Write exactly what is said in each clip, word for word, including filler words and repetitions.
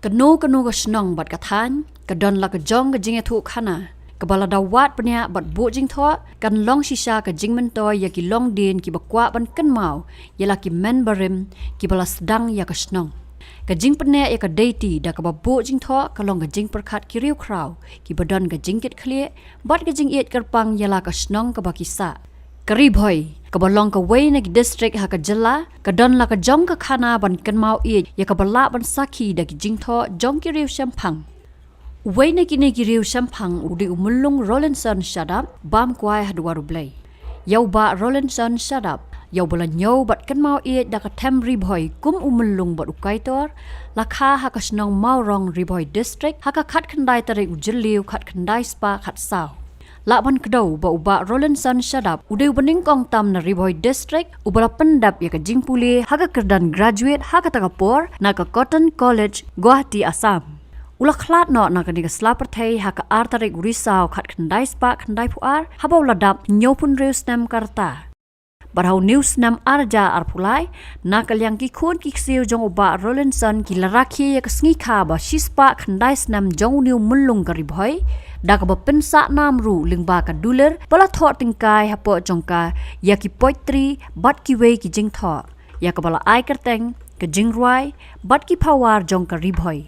Kano kano ka shnong bad ka thaiñ ka don la ka jong ka jingïathuhkhana kaba lada wad bniah bad buh jingthoh kan long shisha ka jingmyntoi ïa ki longdien kiba kwah ban kynmaw ïa la ki mynbarim kiba la sdang ïa ka shnong. Ka jingpynneh ïa ka deiti da kaba buh jingthoh ka long ka jingpyrkhat ki riewkhraw kiba don ka jingkitkhlieh bad ka jingïeit kyrpang ïa la ka shnong kaba ki sah. Ka Ri Bhoi kaba long kawei na ki distrik ha ka jylla ka don la ka jong ka khana ban kynmaw ïeit ïa kaba lah ban sakhi da ki jingthoh jong ki riewshemphang. Uwei na kine ki riewshemphang u dei u Myllung Rolinson Shadap, bam kwai ha duwar U Blei. Ïa u Bah Rolinson Shadap, ïa uba la ñiew bad kynmaw ïeit da ka them Ri Bhoi kum u Myllung bad u Kaitor, la kha ha ka shnong Mawrong, Ri Bhoi District, ha ka khatkhyndai tarik u Jylliew khatkhyndai spah khatsaw. Lah ban kdew ba u Bah Rolinson Shadap u dei uba nyngkong tam na Ri Bhoi District uba la pyndep ïa ka jingpule ha ka kyrdan graduate ha kata ka por na ka Cotton College, Guwahati, Assam. U la khlad noh na kane ka sla pyrthei ha ka ar tarik u Risaw khatkhyndai spah khyndaiphew ar haba u la dap hynñiewphew hynriew snem ka rta. Bad ha une u snem ar hajar arphew lai, na ka liang ki khun ki ksiew jong u Bah Rolinson ki la rakhe ïa ka sngi kha ba shispah khyndai snem jong une u Myllung ka Ri Bhoi, da kaba pynsah nam ruh lyngba ka dulir ba la thoh tyngkai hapoh jong ka ïa ki poetry bad kiwei ki jingthoh, ïa kaba la ai kyrteng Ka Jingrwai bad ki Phawar jong ka Ri Bhoi.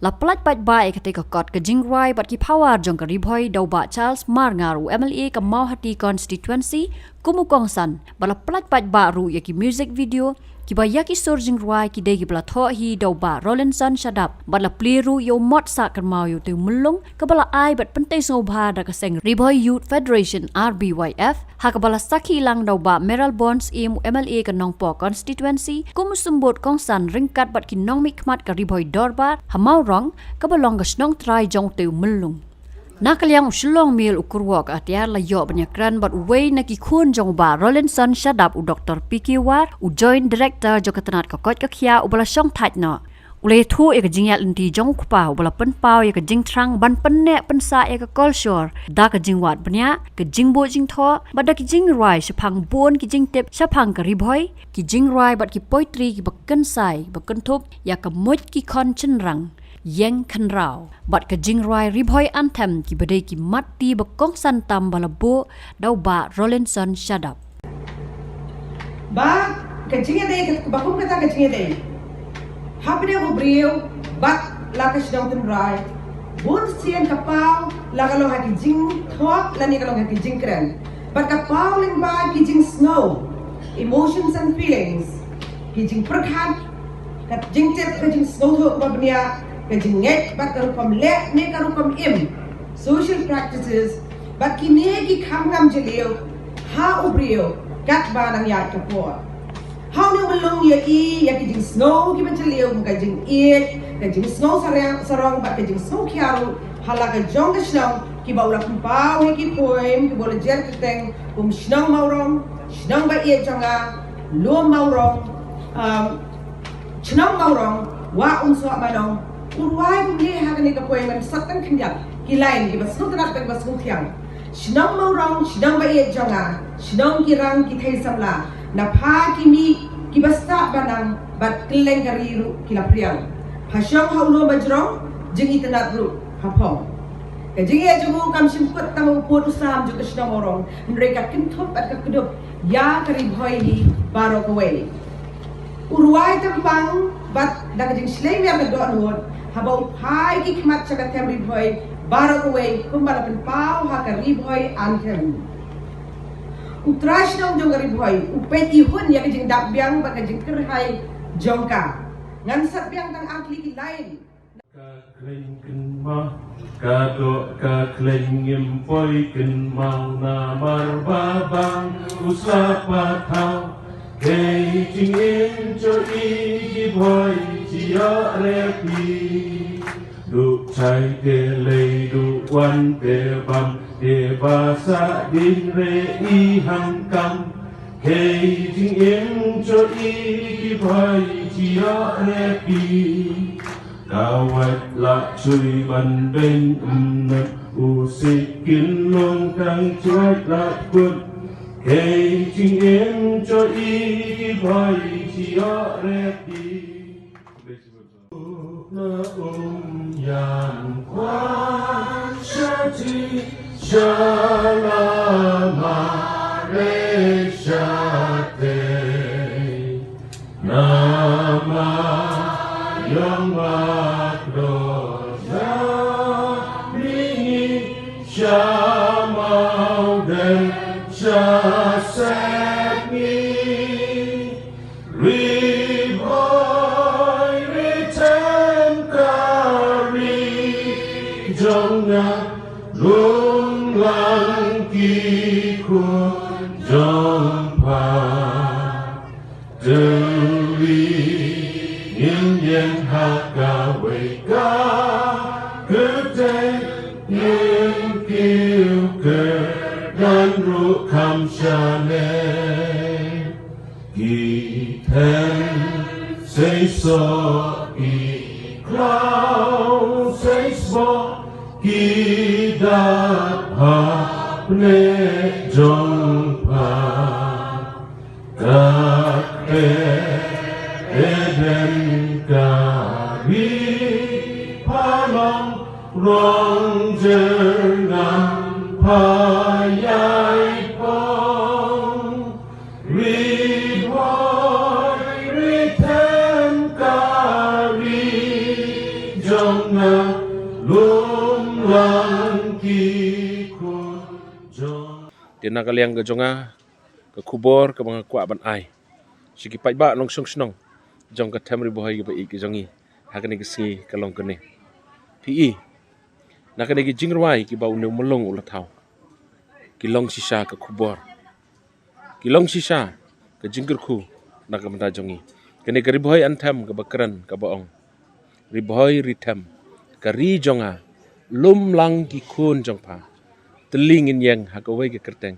La pyllait paidbah ïa katei ka kot Ka Jingrwai bad ki Phawar jong ka Ri Bhoi da u Bah Charles Marngar, u M L A ka Mawhati constituency, kum u kongsan, bad la pyllait paidbah ruh ïa ki music video kiba ïa ki sur jingrwai ki dei kiba la thoh hi da u Bah Rolinson Shadap, bad la plie ruh ïa u mot sah kynmaw ïa utei u Myllung kaba la ai bad pyntei sngewbha da ka seng Ri Bhoi Youth Federation, R B Y F, ha kaba la sakhi lang da u Bah Mayral Born Syiem, u M L A ka Nongpoh constituency, kum u symbud kongsan ryngkat bad ki nongmihkhmat ka Ri Bhoi Dorbar ha Mawrong, kaba long ka shnong trai jong utei u Myllung. Na ka liang u Shillong Mail, u Kyrwoh ka Atiar, la ïoh ban ïakren bad uwei na ki khun jong u Bah Rolinson Shadap, u Doktor P K War, u Joint Director jong ka tnat ka koit ka khiah, uba la shong thait noh. U la ïathuh ïa ka jingïaid lynti jong u kpa uba la pynpaw ïa ka jingthrang ban pynneh pynsah ïa ka kolshor da ka jingwad bniah, ka jingbuh jingthoh bad da ki jingrwai shaphang bun ki jingtip shaphang ka Ri Bhoi, ki jingrwai bad ki poetry kiba kynsai ba kynthup ïa Ka Muid Ki Khon Shynrang, Ïeng Khynraw, bad ka jingrwai Ri Bhoi Anthem, kiba dei ki mat ti ba kongsan tam ba la buh da u Bah Rolinson Shadap. Ba ka jingïadei ka, ba kum kata ka jingïadei hapdeng u briew bad la ka shnong tynrai, bun sien ka paw la ka long ha ki jingthoh lane ka long ha ki jingkren. Bad ka paw lyngba ki jingsngew, emotions and feelings, ki jingpyrkhat, ka jingtip, ka jingsngewthuh kaba bniah, ka jingngeit bad ka rukom leh ne ka rukom im, social practices, bad kine ki kham ngam jylliew ha u briew katba nang ïaid ka por. Ha une u Myllung ïohi ïa ki jingsngew kiba jylliew, ka jingïeit, ka jingsngew sarong, sarong bad ka jingsngewkhia ruh ha la ka jong ka shnong, kiba u la pynpaw ha ki poem kiba u la jer kyrteng kum Shnong Mawrong, Shnong Ba Ïeit Jong Nga, Lum Mawrong, um, Shnong Mawrong, Wah Umsoh Manong. U rwai kumne ha kane ka poem, ngan sot tang khyndiat ki lain kiba sngewtynnat bad kiba sngewthiang. Shnong Mawrong, shnong ba ïeit jong nga, shnong ki rang ki thei samla, na pha ki mih kiba sah ba nang, bad kylleng ka ri ruh ki la phriang. Pha shong ha u lum ba jrong, jingitynnat ruh pha phong. Ka jingïeit jong u kam shym kut tang u pud u sam jong ka shnong Mawrong, hynrei ka kynthup bad ka kdup ïa ka Ri Bhoi hi baroh kawei. U rwai tympang bad da ka jingshlei miat ka dohnud haba u phai ki khmat sha ka them Ri Bhoi baroh kawei, kumba la pynpaw ha ka Ri Bhoi Anthem. U trai shnong jong ka Ri Bhoi u peit i hun ïa ka jingdap biang bad ka jingkyrhai jong ka. Ngan sot biang tang ar tylli ki lain. Ka khleiñ kynmaw, ka doh ka khleiñ, ngim poi kynmaw namar ba bang u sla pathaw. Hei jingim jong i Ri Bhoi, jia re phi. Duh chai te lei, duh wan te bam, te ba sah dien re i hang kam. Hei jingim jong i Ri Bhoi, jia re phi. Ka wait la chui ban beiñ ym nep, u sikin long tang chui la kut. Hei jingim jong i Ri Bhoi, jia re phi. Na um yan kwan shati shalama re shate. Nama yong makro jami shamau den shasemi. Ri bhoi ri them ka ri jong nga, lum lang ki khun jong pha. Teli ngin ïeng ha kawei ka kyrteng, ngin kiew kyrdan ruh kham shane. Ki them sei soh, ki khlaw sei sboh, ki dap ha pneh jong pha. Ka kpeh Eden ka ri pha long rong jyrngam pha ïai phong. Ri bhoi ri them ka ri jong nga, lum lang ki khun jong. Te na ka liang ka jong nga, ka khubor kaba nga kwah ban ai sha ki paidbah nongshong shnong jong ka them Ri Bhoi kaba ïeit ka jong ngi ha kane ka sngi ka long kane. Phi i, na kane ka jingrwai kiba une u Myllung u la thaw, ki long shisha ka khubor, ki long shisha ka jingkyrkhu na ka bynta jong ngi. Kane ka Ri Bhoi anthem kaba kren kaba ong: Ri Bhoi ri them ka ri jong nga, lum lang ki khun jong pha. Teli ngin ïeng ha kawei ka kyrteng,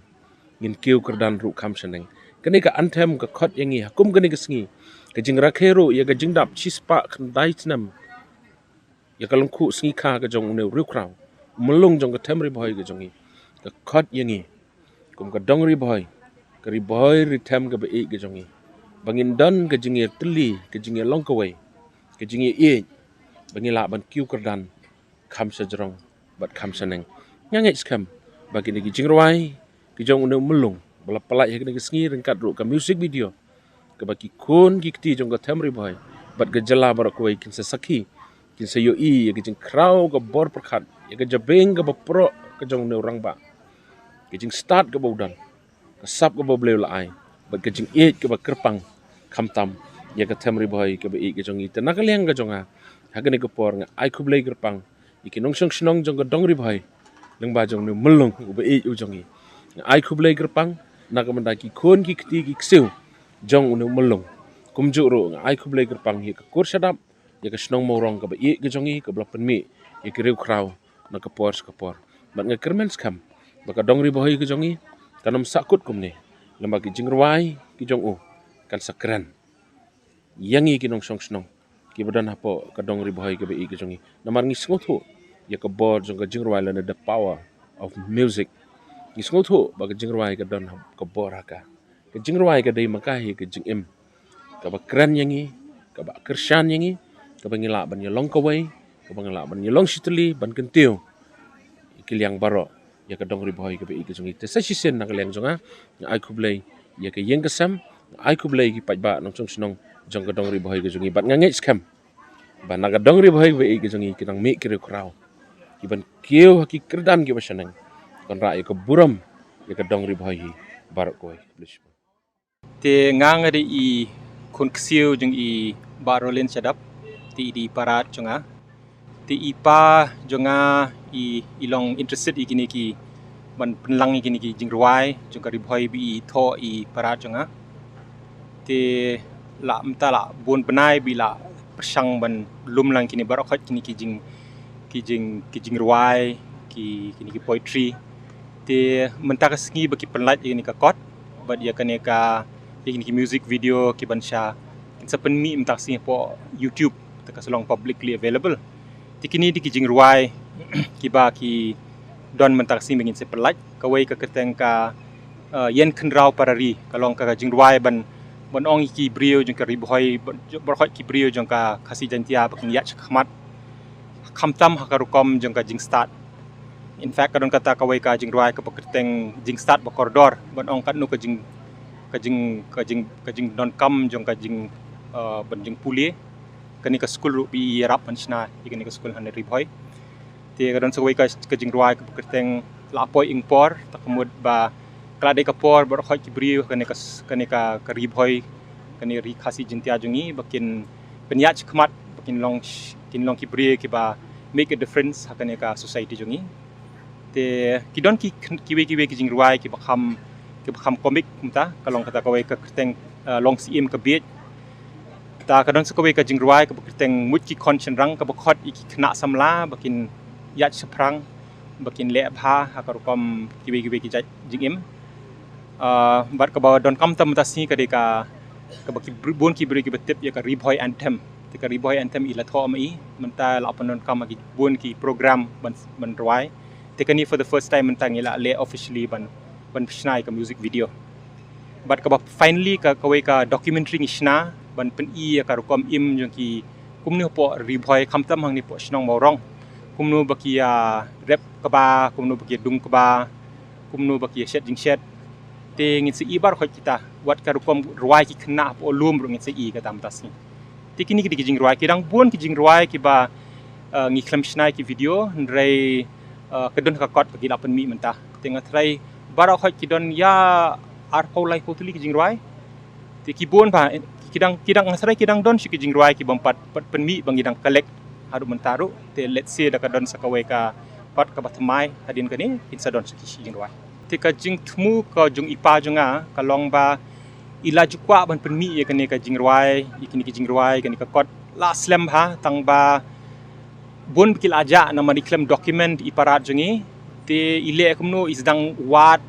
ngin kiew kyrdan ruh kham shaneng. Kane ka anthem ka khot ïa ngi ha kum kane ka sngi, ka jingrakhe ruh ïa ka jingdap shispah khyndai snem ïa ka lyngkhuh sngi kha ka jong une u riewkhraw, u Myllung jong ka them Ri Bhoi ka jong ngi. Ka khot ïa ngi kum ka dong Ri Bhoi, ka Ri Bhoi ri them kaba ïeit ka jong ngi, ba ngin don ka jingïatylli, ka jingïalong kawei, ka jingïaieit, ba ngin lah ban kiew kyrdan kham shajrong bad kham shaneng. Nga ngeit skhem ba kine ki jingrwai ki jong une u Myllung ba la pyllait ha kine ki sngi ryngkat ruh ka music video, kaba ki khun ki kti jong ka them Ri Bhoi bad ka jylla baroh kawei kin sa sakhi, kin sa ïohi ïa ka jingkhraw ka bor pyrkhat, ïa ka jabieng kaba proh ka jong une u rangbah, ka jingstad kaba u don, ka sap kaba U Blei u la ai, bad ka jingïeit kaba kyrpang khamtam ïa ka them Ri Bhoi kaba ïeit ka jong ngi. Te na ka liang ka jong nga, ha kane ka por nga ai khublei kyrpang ïa ki nongshong shnong jong ka dong Ri Bhoi lyngba jong une u Myllung uba ïeit u jong ngi. Nga ai khublei kyrpang na ka bynta ki khun ki kti ki ksiew jong une u Myllung. Kumjuh ruh nga ai khublei kyrpang ïa ka kur shadap, ïa ka shnong Mawrong kaba ïeit ka jong ngi, kaba la pynmih ïa ki riewkhraw na ka por sha ka por. Bad nga kyrmen skhem ba ka dong Ri Bhoi ka jong ngi kan ym sahkut kumne, lymba ki jingrwai ki jong u kan sa kren ïa ngi ki nongshong shnong kiba don hapoh ka dong Ri Bhoi kaba ïeit ka jong ngi. Namar ngi sngewthuh ïa ka bor jong ka jingrwai lane the power of music. Ngi sngewthuh ba ka jingrwai ka don ha ka bor ha ka. Ka jingrwai ka dei ma ka hi ka jingim kaba kren ïa ngi, kaba kyrshan ïa ngi, kaba ngi lah ban ïalong kawei, kaba ngi lah ban ïalong shitylli, ban kyntiew ïa ki liang baroh ïa ka dong Ri Bhoi kaba ïeit ka jong ngi. Te sa shisien na ka liang jong nga, nga ai khublei ïa ka ïing ka sem, nga ai khublei ïa ki paidbah nongshong shnong jong ka dong Ri Bhoi ka jong ngi. Bad nga ngeit skhem ba na ka dong Ri Bhoi kaba ïeit ka jong ngi kin nang mih ki riewkhraw kiban kiew ha ki kyrdan kiba shaneng, ban rah ïa ka burom ïa ka dong Ri Bhoi hi baroh kawei. Khublei shibun. Te nga nga dei i khun ksiew jong i Bah Rollin Shadap, te i dei i para jong nga. Te i pa jong nga i, i long interested ïa kine ki, ban pynlang ïa kine ki jingrwai jong ka Ri Bhoi ba i thoh i para jong nga. Te la mynta la bun bnai ba i la pyrshang ban lum lang kine baroh khoit kine ki jing, ki jing, ki jingrwai, ki, kine ki poetry. Te mynta ka sngi ba ki pynlait ïa kane ka kot bad ïa kane ka, ïa kine ki music video kiban sa, kin sa pynmih mynta ka sngi hapoh YouTube, te ka sa long publicly available. Te kine dei ki jingrwai kiba ki don mynta ka sngi ba ngin sa pynlait. Kawei ka kyrteng ka, eh, Ïen Khynraw Para Ri, ka long ka jingrwai ban Ban ong ïa ki briew jong ka Ri Bhoi, ban, baroh ki briew jong ka Khasi Jaintia ba kin ïaid shakhmat, khamtam ha ka rukom jong ka jingstad. In fact, ka don kata kawei ka jingrwai kaba kyrteng Jingstad ba Kordor, ban ong katno ka jing, ka jing, ka jing, ka jingdonkam jong ka jing, uh, ban jingpule kane ka skul ruh ba i ïarap ban shna ïa kane ka skul ha Ri Bhoi. Te ka don sa kawei ka, ka jingrwai kaba kyrteng La Poi Ing Por, ta ka mut ba ka la dei ka por baroh ki briew kane ka, kane ka, ka Ri Bhoi, kane Ri Khasi Jaintia jong ngi, ba kin pynïaid shakhmat, ba kin long sh-, kin long ki briew kiba make a difference ha kane ka society jong ngi. Te ki don ki, kiwei kiwei ki jingrwai kiba kham, kiba kham komik kumta, ka long kata kawei ka kyrteng, uh, Long Syiem ka Bieit. Ta ka don sa kawei ka jingrwai kaba kyrteng Mut Ki Khon Shynrang, kaba khot ïa ki khynnah samla ba kin ïaid shaphrang, ba kin leh bha ha ka rukom kiwei kiwei ki jait jingim. Uh, bad kaba donkam tam mynta sngi ka dei ka, kaba ki br-, bun ki briew kiba tip ïa ka Ri Bhoi Anthem. Te ka Ri Bhoi Anthem i la thoh ma i, mynta la pyndonkam ha ki bun ki program ban, ban rwai. Te kane for the first time mynta ngi la leh officially ban, ban shna ïa ka music video. Bad kaba finally ka, kawei ka documentary ngi shna ban pyni ïa ka rukom im jong ki kumno hapoh Ri Bhoi, khamtam hangne hapoh shnong Mawrong. Kumno ba ki ïa rep kba, kumno ba ki ïa dung kba, kumno ba ki ïa shet jingshet. Te ngin sa i baroh kita, wat ka rukom rwai ki khynnah hapoh lum ruh ngin sa i kata mynta sngi. Te kine ki dei ki jingrwai, ki dang bun ki jingrwai kiba, uh, ngi khlem shna ki video, hynrei, uh, ka don ha ka kot ba ki la pynmih mynta. Te nga tharai baroh ki don ïa arphew laiphew tylli ki jingrwai. Te ki bun bha, ki dang, ki dang, nga tharai ki dang don shi ki jingrwai ki bym pat, pat pynmih ba ngi dang collect haduh mynta ruh. Te let's say da ka don sa kawei ka part kaba thymmai hadien kane, kin sa don shi ki shi jingrwai. Te ka jingthmu ka jong i pa jong nga ka long ba i la ju kwah ban pynmih ïa kane ka jingrwai, ïa kine ki jingrwai, kane ka kot la slem bha, tang ba bun ba ki la jah namar i khlem document i parat jong i. Te i leh kumno, i sdang wad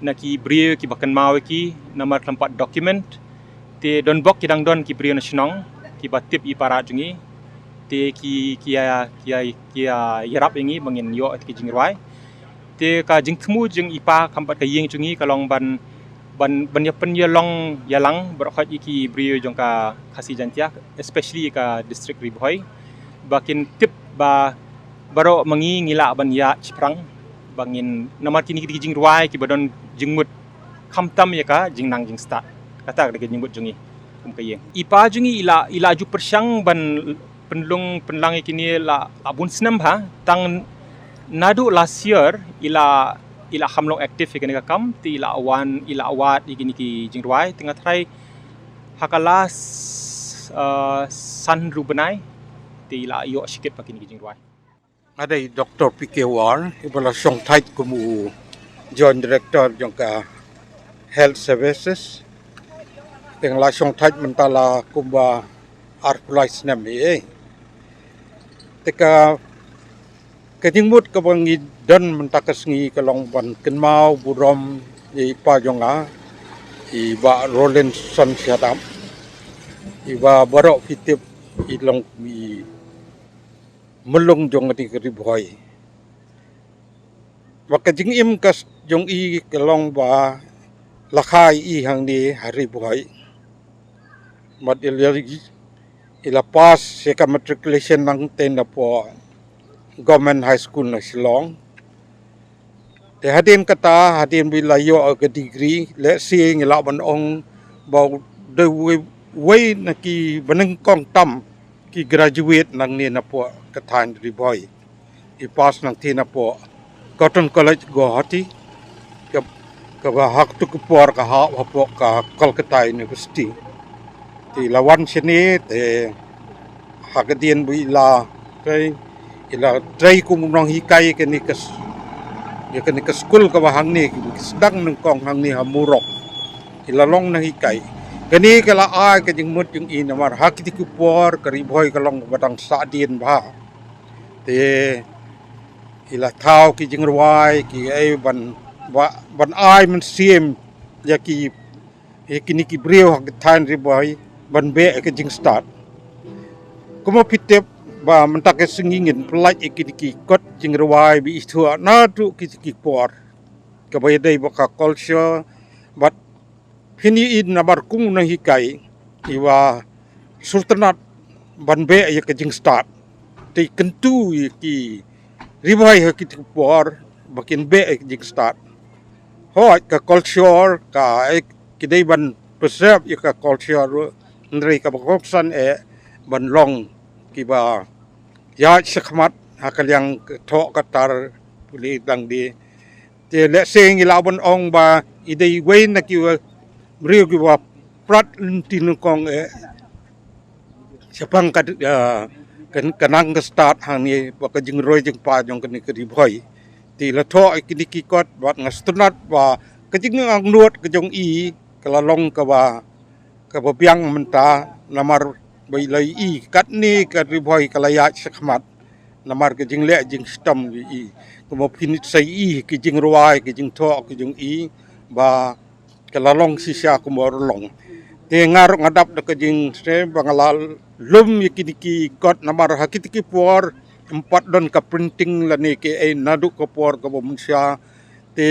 na ki briew kiba kynmaw ïa ki namar khlem pat document. Te don bok ki dang don ki briew na shnong kiba tip i parat jong i. Te ki, ki ïa, ki ïa, ki ïa ïarap ïa ngi ba ngin ïoh ïa ki jingrwai. Te ka jingthmu jong i pa kham pat ka ïing jong i ka long ban, ban, ban ïa pynïalong ïalang baroh ïa ki briew jong ka Khasi Jaintia, especially ka district Ri Bhoi, ba kin tip ba baroh ma ngi ngi lah ban ïaid shaphrang, ba ngin, namar kine ki dei ki jingrwai kiba don jingmut khamtam ïa ka jingnang jingstad. Kata ka dei ka jingmut jong i kum ka ïing. I pa jong i i la, i la ju pyrshang ban pynlong pynlang ïa kine la, la bun snem bha, tang naduh last year i la, i la kham long active ïa kane ka kam, te i la wan, i la wad ïa kine ki jingrwai, te nga tharai ha ka last, uh, san hynriew bnai te i la ïoh shikit bha kine ki jingrwai. Nga dei Doctor P K War, iba la shongthait kum u Joint Director jong ka Health Services. Te nga la shongthait mynta la kumba arphew lai snem ïa. Te ka, ka jingmut kaba ngi don mynta ka sngi ka long ban kynmaw burom ïa i pa jong nga, i Bah Rolinson Shadap, iba baroh phi tip i long i myllung jong ka Ri Bhoi. Ba ka jingim ka s-, jong i ka long ba la kha i hangne ha Ri Bhoi. Bad i la, i la pass ïa ka matriculation nangta napoh Government High School na Shillong. Te hadien kata, hadien ba i la ïoh ka degree, lehse ngi lah ban ong ba u dei uwei, uwei na kiba nyngkong tam ki graduate nangne napoh ka thaiñ Ri Bhoi. I pass nangta napoh Cotton College Guwahati, ka, kaba ha katu ka por ka hap hapoh ka Kolkata University. Te i la wan shane, te ha ka dien ba i la trei, i la trei kum u nonghikai ïa kane ka s-, ïa kane ka skul kaba hangne, ki sdang nyngkong hangne ha Murok. I la long nonghikai. Kane ka la ai ka jingmut jong i namar ha kiti ki por ka Ri Bhoi ka long kaba dang sahdien bha. Te i la thaw ki jingrwai kiei ban, ba, ban ai mynsiem ïa ki, ïa kine ki briew ha ka thaiñ Ri Bhoi ban beh ïa ka jingstad. Kumba phi tip ba mynta ka sngi ngin pynlait ïa kine ki kot jingrwai ba i thuh naduh kiti ki por. Kaba ïadei bad ka culture, bad Phin ïohi namar kum u nonghikai, i wa sngewtynnat ban beh ïa ka jingstad. Te kyntu ïa ki Ri Bhoi ha kito ki por ba kin beh ïa ka jingstad. Hooid, ka culture ka, eh, ki dei ban preserve ïa ka culture ruh, hynrei kaba kongsan eh ban long kiba ïaid shakhmat ha ka liang ka thoh ka tar pule dang die. Te lehse ngi lah ban ong ba i dei wei na ki wa briew ki wa prat lynti nyngkong eh shaphang ka, ah, ka, ka nang ka stad hangne bad ka jingroi jingpa jong kane ka Ri Bhoi. Te la thoh ïa kine ki kot bad nga sngewtynnat ba ka jingangnud ka jong i ka la long kaba, kaba biang mynta namar ba i la ïohi katne ka Ri Bhoi ka la ïaid shakhmat. Namar ka jingleh jingshitom jong i, kumba phin sa ïohi ki jingrwai ki jingthoh ki jong i ba ka la long shisha kumba long. Te nga ruh nga dap da ka jingsngew ba nga la lum ïa kine ki kot namar ha kito ki por ym pat don ka printing lane kiei naduh ka por kaba mynshuwa. Te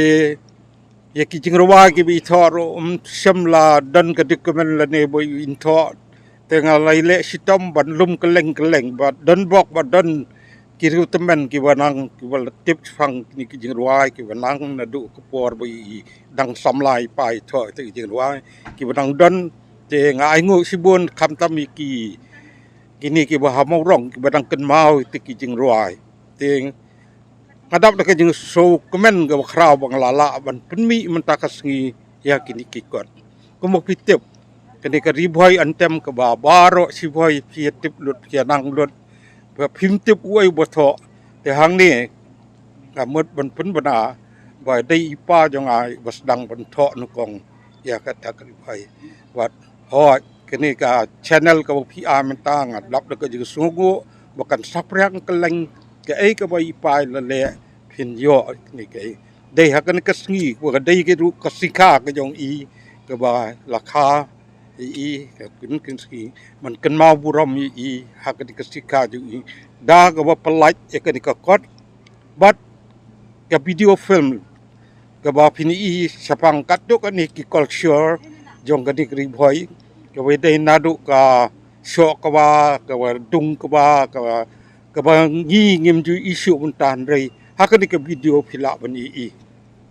ïa ki jingrwai kiba i thoh ruh ym shym la don ka document lane ba i thoh. Te nga la ïaleh shitom ban lum kylleng kylleng ba don bok ba don ki riewtymmen kiba nang kiba la tip shaphang kine ki jingrwai kiba nang naduh ka por ba i dang samla i pa i thoh ïa ki jingrwai kiba dang don. Te nga ainguh shibun khamtam ïa ki, kine kiba ha Mawrong kiba dang kynmaw ïa ki jingrwai. Te nga dap da ka jingsngewkmen kaba khraw ba nga la lah ban pynmih mynta ka sngi ïa kine ki kot. Kumba phi tip, kane ka Ri Bhoi Anthem kaba baroh shibhoi phi ïa tip lut phi ïa nang lut. Ba phim tip uei ba thoh. Te hangne nga mut ban pynbna ba dei i pa jong nga ba sdang ban thoh nyngkong ïa kata ka Ri Bhoi. Bad hooid, kane ka channel kaba phi ai mynta nga dap da ka jingsngewnguh ba kan saphriang kylleng kaei kaba i pa i la leh phin ïoh kane kaei. Dei ha kane ka sngi ba ka dei ka ruh ka sngi kha ka jong i kaba la kha ïa i, ka kane ka sngi ban kynmaw burom ïa i ha kane ka sngi kha jong i. Da kaba pyllait ïa kane ka kot bad ka video film kaba phin ïohi shaphang katto katne ki culture jong kane ka Ri Bhoi, kaba dei naduh ka shoh kba, kaba dung kba, kaba, kaba ngi ngim ju ïohi shuh mynta hynrei ha kane ka video phi lah ban ïohi.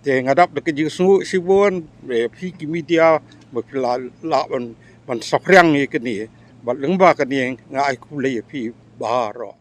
Te nga dap da ka jingsngewnguh shibun, eh, phi ki media ba phi la lah ban, ban saphriang ïa kane. Bad lyngba kane nga ai khublei ïa phi baroh.